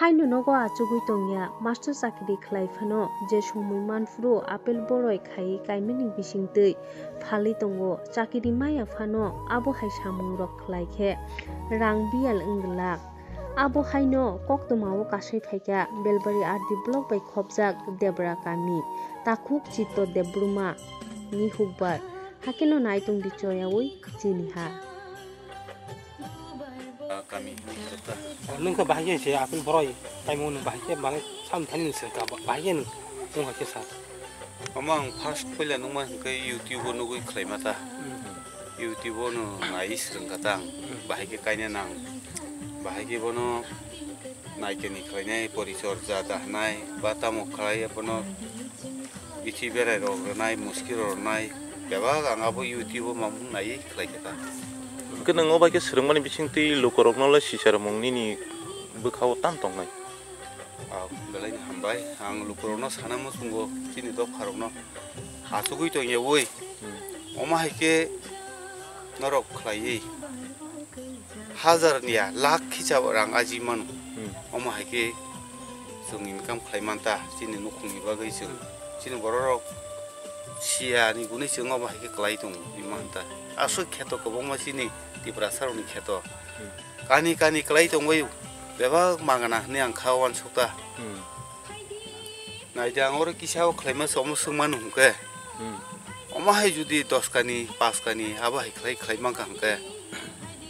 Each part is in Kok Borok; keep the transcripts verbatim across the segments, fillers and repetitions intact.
Haino nogo achugwi tongya, master chakiri khlai phano je somoi manphuru apple boroi khai kaimani bisingtwi phalwi tongo, chakiri maya phano abo hai samungrok khlai khe rang biyal wng glak. Abo haino koktwmao kasui phaikha Belbari R D block bai khopjak Debra kami, takhuk Chitto Debbarma ni hukbar, hakeno naitung di choyaui chini ha. Kami. Nung khe bahai khe se apple boroi, taimo nung bahai khe, bahai sam thani nung sengkha, bahai khe nung, nung hai khe sa. Omo ang first puila nungma hwnkhe YouTube o nugui khlaima ta. YouTube o no nai swrwngkha ta ang. Bahai khe kaina nang. Bahai khe bono naikeni khlainai, porichorja da hwnai, ba tamo khlai bono bithi berai rok rwnai, muski rok rwnai. Bebak ang abo YouTube o mamung nai khlaikha ta. Hwnkhe nwng o bai khe swrwngmani bisingtwi lukurokno le sicharimung nini bwkha-o tamo tongnai? Ah, belai ni hambai. Ang lukurokno sana muchungo, chini dopharokno achugwi tongyaui. Hmm. Omo hai khe norok khlaiwi hajar niya lakh khicha rang aji mano. Hmm. Omo hai khe chwng income khlai man ta, chini nukhungni bagwi chwng, chini bororok siya ni gwnwi chwng omo hai khe klai tongo hinwi man ta. Aswk kheto kwbangma chini Tiprasa rokni kheto. Hmm. Kani kani klai tongwi bebak magana hinwi ang kha uansuk ta. Hmm. Naidi ang oro kisa o khlaima se omo swngmano hwnkhe. Hmm. Omo hai jodi dos kani, pas kani, abo hai khlai, khlai mankha hwnkhe,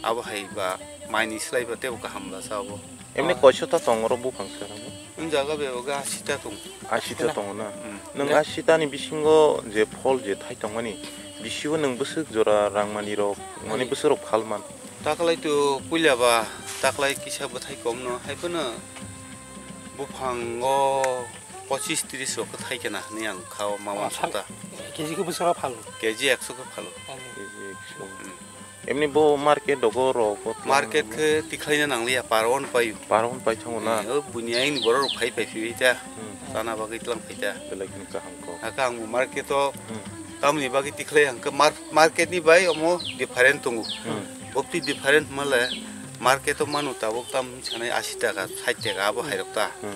abo hai ba maini slai ba teibo kaham bwsa obo. Emni koiso ta tong oro buphang sara bo? Wng jaga bebak ga asita tong. Asita tongo na? Hmm. Nwng asita ni bisingo je phol je thai tongmani, bisibo nwng bwswk jora rangmani rok, mani bwswk rok phalman? Taklai to puila ba, taklai kisa bwthai kom no, hai phano buphango pochis tris rok khe thai khe na hinwi ang kha o ma uansuk ta. K G khe bwswk phalo? K G ekso khe phalo. K G ekso. Hmm. Emni bo market dogo rok bo tlang. Market khe tikhlaina nangliya, par on paio. Par on pai thango na? Eh, o buini aini borok rok phai phai phai ta. Hmm. Chana bagwi tlang phai ta. Belai kheno kaham kok. Aka ang bo market o tamni bagwi tikhlai ang khe mar-, market ni bai omo different tongo. Hmm. Bopti different male market o manu tabuk tam sanai asi taka, sait taka abo hai rok ta. Hmm.